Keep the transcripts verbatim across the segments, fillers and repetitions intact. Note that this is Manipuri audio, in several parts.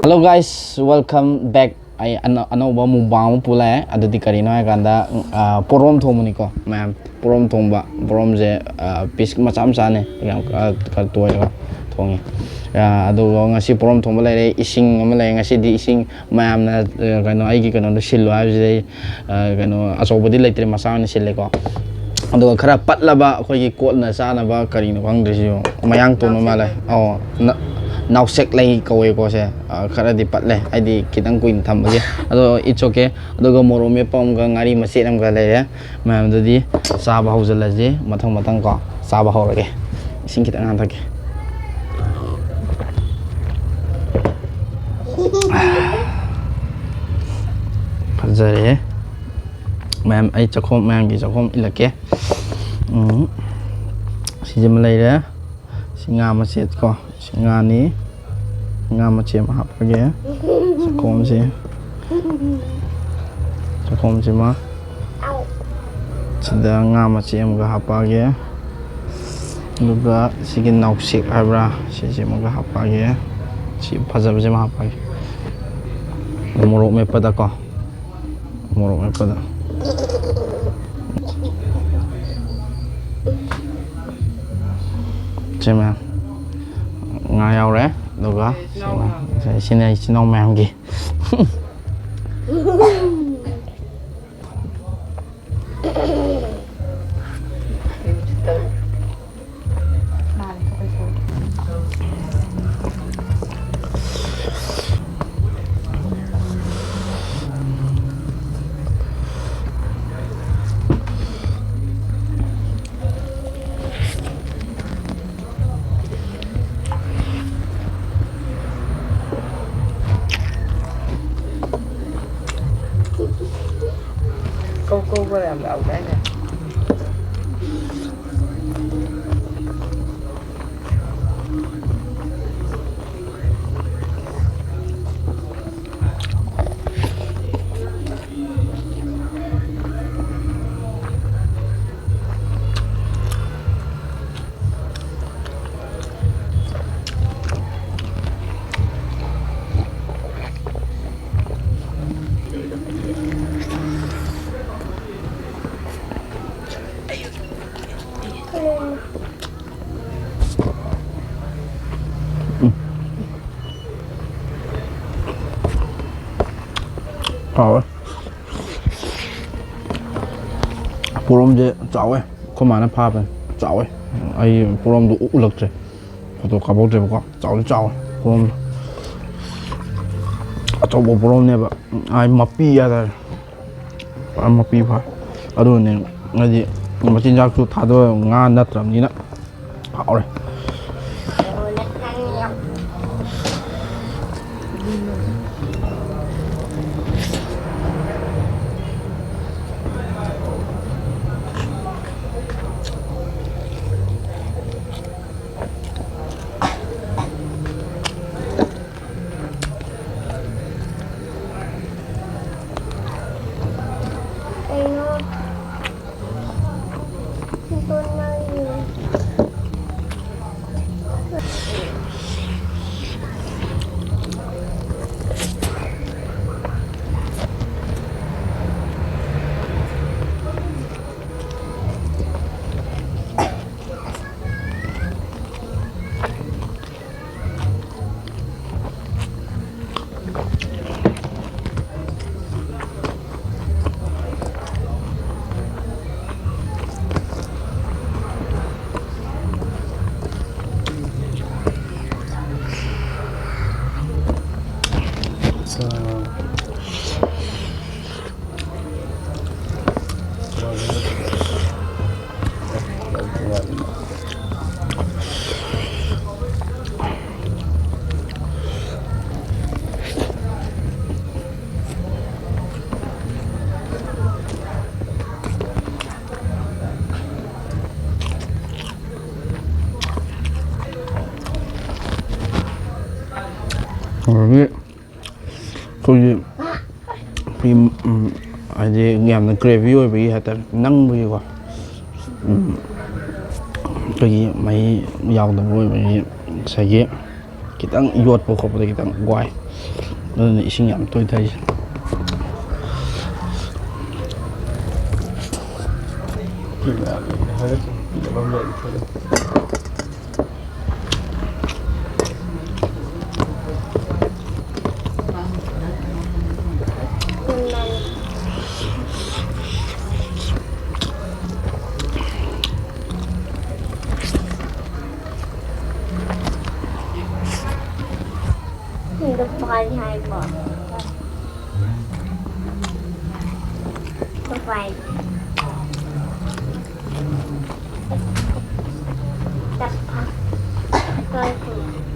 Hello guys, welcome back. ꯑꯩ ꯑꯅ- ꯑꯅꯧꯕ mukbang ꯑꯃ ꯄꯨ ꯂꯥꯛꯑꯦ꯫ ꯑꯗꯨꯗꯤ ꯀꯔꯤꯅꯣ ꯍꯥꯏꯀꯥꯟꯗ, ꯑ, ꯄꯣꯔꯣꯝ ꯊꯣꯡꯕꯅꯤꯀꯣ ꯃꯌꯥꯝ꯫ ꯄꯣꯔꯣꯝ ꯊꯣꯡꯕ, ꯄꯣꯔꯣꯝꯁꯦ, ꯑ, piece ꯃꯆꯥ ꯃꯆꯥꯅꯦ, ꯌꯥꯝ, ꯑ, ꯈꯔ ꯇꯣꯏꯔꯒ ꯊꯣꯡꯉꯦ꯫ ꯑ, ꯑꯗꯨꯒ ꯉꯁꯤ ꯄꯣꯔꯣꯝ ꯊꯣꯡꯕ ꯂꯩꯔꯦ, ꯏꯁꯤꯡ ꯑꯃ ꯂꯩꯔꯦ꯫ ꯉꯁꯤꯗꯤ ꯏꯁꯤꯡ ꯃꯌꯥꯝꯅ, ꯑ, ꯀꯩꯅꯣ, ꯑꯩꯒꯤ ꯀꯩꯅꯣꯗꯣ ꯁꯤꯜꯂꯣ ꯍꯥꯏꯕꯁꯤꯗ ꯑꯩ, ꯑ, ꯀꯩꯅꯣ, ꯑꯆꯧꯕꯗꯤ ꯂꯩꯇ꯭ꯔꯦ, ꯃꯆꯥ ꯑꯣꯏꯅ ꯁꯤꯜꯂꯦꯀꯣ꯫ ꯑꯗꯨꯒ ꯈꯔ ꯄꯠꯂꯕ ꯑꯩꯈꯣꯏꯒꯤ ꯀꯣꯠꯅ ꯆꯥꯅꯕ ꯀꯔꯤꯅꯣ ꯈꯪꯗ꯭ꯔꯦ ꯁꯤꯕꯨ꯫ ꯃꯌꯥꯡ ꯇꯣꯟꯕ ꯃꯥꯜꯂꯦ꯫ ꯑꯧ, ꯅ- ꯅꯥꯎꯁꯦꯛ ꯂꯩ ꯀꯧꯋꯦꯀꯣ ꯁꯦ꯫ ꯑ, ꯈꯔꯗꯤ ꯄꯠꯂꯦ, ꯍꯥꯏꯗꯤ ꯈꯤꯇꯪ ꯀꯨꯏꯅ ꯊꯝꯕꯒꯤ꯫ ꯑꯗꯣ it's okay꯫ ꯑꯗꯨꯒ ꯃꯣꯔꯣꯛ ꯃꯦꯠꯄ ꯑꯃꯒ ꯉꯥꯔꯤ ꯃꯆꯦꯠ ꯑꯃꯒ ꯂꯩꯔꯦ꯫ ꯃꯌꯥꯝꯗꯨꯗꯤ ꯆꯥꯕ ꯍꯧꯖꯤꯜꯂꯁꯤ ꯃꯊꯪ ꯃꯊꯪ ꯀꯣ꯫ ꯆꯥꯕ ꯍꯧꯔꯒꯦ꯫ ꯏꯁꯤꯡ ꯈꯤꯇꯪ ꯍꯥꯟꯊꯛꯀꯦ꯫ ꯐꯖꯔꯦ꯫ ꯃꯌꯥꯝ, ꯑꯩ ꯆꯥꯛꯈꯣꯝ, ꯃꯌꯥꯝꯒꯤ ꯆꯥꯛꯈꯣꯝ ꯏꯜꯂꯛꯀꯦ꯫ ꯎꯝ꯫ ꯁꯤꯁꯤꯃ ꯂꯩꯔꯦ꯫ ꯁꯤ ꯉꯥ ꯃꯆꯦꯠ ꯀꯣ꯫ ꯁꯤ ꯉꯥꯅꯤ꯫ ꯉꯥ ꯃꯆꯦꯠ ꯑꯃ ꯍꯥꯞꯄꯒꯦ꯫ ꯆꯥꯛꯈꯣꯝꯁꯤ꯫ ꯆꯥꯛꯈꯣꯝꯁꯤꯃ꯫ ꯁꯤꯗ ꯉꯥ ꯃꯆꯦꯠ ꯑꯃꯒ ꯍꯥꯞꯄꯛꯑꯒꯦ꯫ ꯑꯗꯨꯒ ꯁꯤꯒꯤ ꯅꯥꯎꯁꯦꯛ ꯍꯥꯏꯕ꯭ꯔꯥ? ꯁꯤꯁꯤꯃꯒ ꯍꯥꯞꯄꯛꯑꯒꯦ꯫ ꯁꯤ ꯐꯖꯕꯁꯤꯃ ꯍꯥꯞꯄꯛꯑꯒꯦ꯫ ꯃꯣꯔꯣꯛ ꯃꯦꯠꯄꯗꯀꯣ꯫ ꯃꯣꯔꯣꯛ ꯃꯦꯠꯄꯗ꯫ ꯁꯤ ꯃꯌꯥꯝ꯫ ꯉꯥ ꯌꯥꯎꯔꯦ꯫ ꯑꯗꯨꯒ ꯁꯤ ꯃꯌꯥꯝ꯫ ꯁꯤꯅ ꯏꯆꯤꯟ ꯏꯅꯥꯎ ꯃꯌꯥꯝꯒꯤ꯫ ꯀꯧ ꯀꯧꯕ ꯌꯥꯝ ꯂꯥꯎꯗꯥꯏꯅꯦ? ꯍꯥꯎꯋꯦ꯫ ꯄꯣꯔꯣꯝꯁꯦ ꯆꯥꯎꯋꯦ꯫ ꯑꯩꯈꯣꯏ ꯃꯥꯅ ꯐꯥꯕꯅꯤ꯫ ꯆꯥꯎꯋꯦ꯫ ꯑꯩ ꯄꯣꯔꯣꯝꯗꯣ ꯎ-, ꯎꯠꯂꯛꯇ꯭ꯔꯦ꯫ ꯐꯣꯇꯣ ꯀꯥꯞꯍꯧꯗ꯭ꯔꯦꯕꯀꯣ꯫ ꯆꯥꯎꯗꯤ ꯆꯥꯎꯋꯦ ꯄꯣꯔꯣꯝꯗꯣ꯫ ꯑꯆꯧꯕ ꯄꯣꯔꯣꯝꯅꯦꯕ꯫ ꯑꯥꯏ ꯃꯄꯤ ꯍꯥꯏꯇꯥꯔꯦ꯫ ꯄꯨꯔꯥ ꯃꯄꯤ ꯐꯥ꯫ ꯑꯗꯨꯅꯦ ꯍꯥꯏꯗꯤ ꯃꯆꯤꯟꯖꯥꯛꯁꯨ ꯊꯥꯗꯕ ꯉꯥ ꯅꯠꯇ꯭ꯔꯕꯅꯤꯅ꯫ ꯍꯥꯎꯔꯦ꯫ ꯀꯩꯅꯣ? ꯑꯗꯒꯤ ꯑꯩꯈꯣꯏꯒꯤ, ꯑꯩꯈꯣꯏꯒꯤ, ꯎꯝ, ꯍꯥꯏꯗꯤ ꯌꯥꯝꯅ gravy ꯑꯣꯏꯕꯒꯤ ꯍꯥꯏꯇꯥꯔꯦ, ꯅꯪꯕꯒꯤꯀꯣ꯫ ꯎꯝ, ꯑꯩꯈꯣꯏꯒꯤ ꯃꯍꯤ ꯌꯥꯎꯗꯕ ꯑꯣꯏꯕꯒꯤ ꯉꯁꯥꯏꯒꯤ ꯈꯤꯇꯪ ꯌꯣꯠꯄ ꯈꯣꯠꯄꯗ ꯈꯤꯇꯪ ꯋꯥꯏ꯫ ꯑꯗꯨꯅ ꯏꯁꯤꯡ ꯌꯥꯝ ꯇꯣꯏ ꯊꯛꯏꯁꯦ꯫ Hindi pa kaya mo. Bye-bye. Tapa. Bye-bye.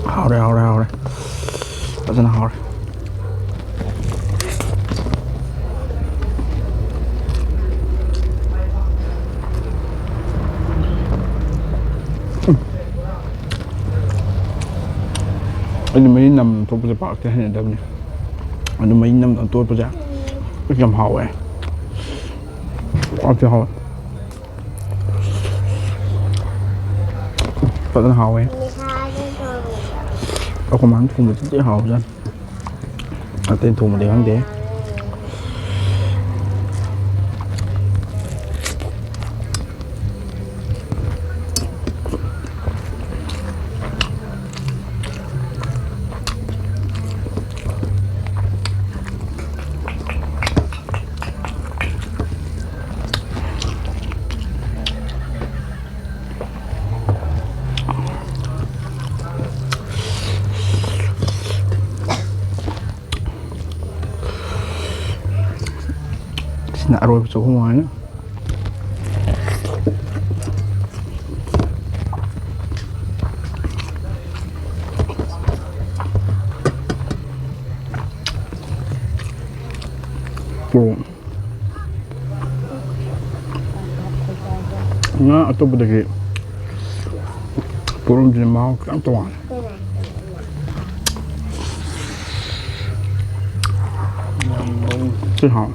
ꯍꯥꯎꯔꯦ, ꯍꯥꯎꯔꯦ, ꯍꯥꯎꯔꯦ꯫ ꯐꯖꯅ ꯍꯥꯎꯔꯦ꯫ ꯎꯝ꯫ ꯑꯩꯗꯤ ꯃꯍꯤ ꯅꯝ ꯊꯣꯛꯄꯁꯦ ꯄꯥꯛꯇꯤ ꯍꯩꯅꯗꯕꯅꯤ꯫ ꯑꯗꯨ ꯃꯍꯤ ꯅꯝ ꯇꯣꯠꯄꯁꯦ ꯌꯥꯝ ꯍꯥꯎꯋꯦ꯫ ꯄꯥꯛꯇꯤ ꯍꯥꯎꯋꯦ꯫ ꯐꯖꯅ ꯍꯥꯎꯋꯦ꯫ ꯑꯩꯈꯣꯏ ꯃꯥꯅ ꯊꯣꯡꯕꯁꯤꯗꯤ ꯍꯥꯎꯖꯥꯠꯅꯤ꯫ ꯑꯇꯩ ꯊꯣꯡꯕꯗꯤ ꯈꯪꯗꯦ꯫ ꯁꯤꯅ ꯑꯔꯣꯏꯕ ꯆꯥꯛꯈꯨꯝ ꯍꯥꯏꯅ꯫ ꯉꯥ ꯑꯇꯣꯞꯄꯗꯒꯤ ꯄꯣꯔꯣꯝꯁꯤꯅ ꯃꯍꯥꯎ ꯈꯤꯇꯪ ꯇꯣꯉꯥꯜꯂꯦ꯫ ꯁꯤ ꯍꯥꯎ꯫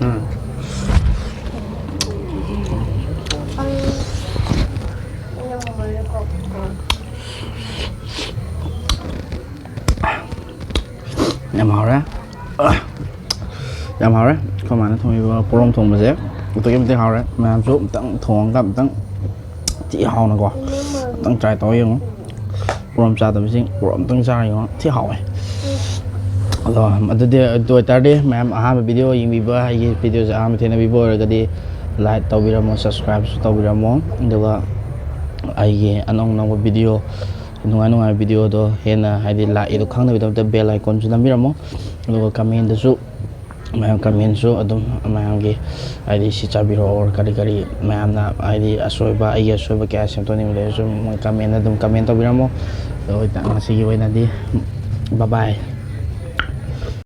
ꯎꯝ꯫ ꯌꯥꯝ ꯍꯥꯎꯔꯦ꯫ ꯌꯥꯝ ꯍꯥꯎꯔꯦ꯫ ꯑꯩꯈꯣꯏ ꯃꯥꯅ ꯊꯣꯡꯉꯤꯕ ꯄꯣꯔꯣꯝ ꯊꯣꯡꯕꯁꯦ ꯑꯗꯨꯛꯀꯤ ꯃꯇꯤꯛ ꯍꯥꯎꯔꯦ꯫ ꯃꯌꯥꯝꯁꯨ ꯑꯝꯇꯪ ꯊꯣꯡꯉꯒ ꯑꯝꯇꯪ ꯊꯤ ꯍꯥꯎꯅꯀꯣ ꯑꯝꯇꯪ try ꯇꯧꯔ ꯌꯦꯡꯉꯨ꯫ ꯄꯣꯔꯣꯝ ꯆꯥꯗꯕꯁꯤꯡ ꯄꯣꯔꯣꯝ ꯑꯝꯇꯪ ꯆꯥꯔ ꯌꯦꯡꯉꯣ꯫ ꯊꯤ ꯍꯥꯎꯋꯦ꯫ ꯑꯗꯣ ꯑꯗꯨꯗꯤ, ꯑꯗꯨ ꯑꯣꯏꯇꯥꯔꯗꯤ ꯃꯌꯥꯝ ꯑꯍꯥꯟꯕ video ꯌꯦꯡꯕꯤꯕ, ꯑꯩꯒꯤ videoꯁꯦ ꯑꯍꯥꯟꯕ ꯊꯦꯡꯅꯕꯤꯕ ꯑꯣꯏꯔꯒꯗꯤ like ꯇꯧꯕꯤꯔꯝꯃꯣ, subscribeꯁꯨ ꯇꯧꯕꯤꯔꯝꯃꯣ꯫ ꯑꯗꯨꯒ ꯑꯩꯒꯤ ꯑꯅꯧ ꯑꯅꯧꯕ video, ꯅꯨꯡꯉꯥꯏ ꯅꯨꯡꯉꯥꯏꯕ videoꯗꯣ ꯍꯦꯟꯅ ꯍꯥꯏꯗꯤ ꯂꯥꯛꯏꯗꯣ ꯈꯪꯅꯕꯒꯤꯗꯃꯛꯇ bell iconꯁꯨ ꯅꯝꯕꯤꯔꯝꯃꯣ꯫ ꯑꯗꯨꯒ commentꯗꯁꯨ ꯃꯌꯥꯝ commentꯁꯨ ꯑꯗꯨꯝ ꯃꯌꯥꯝꯒꯤ ꯍꯥꯏꯗꯤ ꯁꯤ ꯆꯥꯕꯤꯔꯛꯑꯣ or ꯀꯔꯤ ꯀꯔꯤ ꯃꯌꯥꯝꯅ ꯍꯥꯏꯗꯤ ꯑꯁꯣꯏꯕ, ꯑꯩꯒꯤ ꯑꯁꯣꯏꯕ ꯀꯌꯥ ꯁꯦꯝꯗꯣꯛꯅꯤꯡꯕ ꯂꯩꯔꯁꯨ ꯃꯣꯏ commentꯗ ꯑꯗꯨꯝ comment ꯇꯧꯕꯤꯔꯝꯃꯣ꯫ ꯑꯗꯣ ꯉꯁꯤꯒꯤ ꯑꯣꯏꯅꯗꯤ bye bye꯫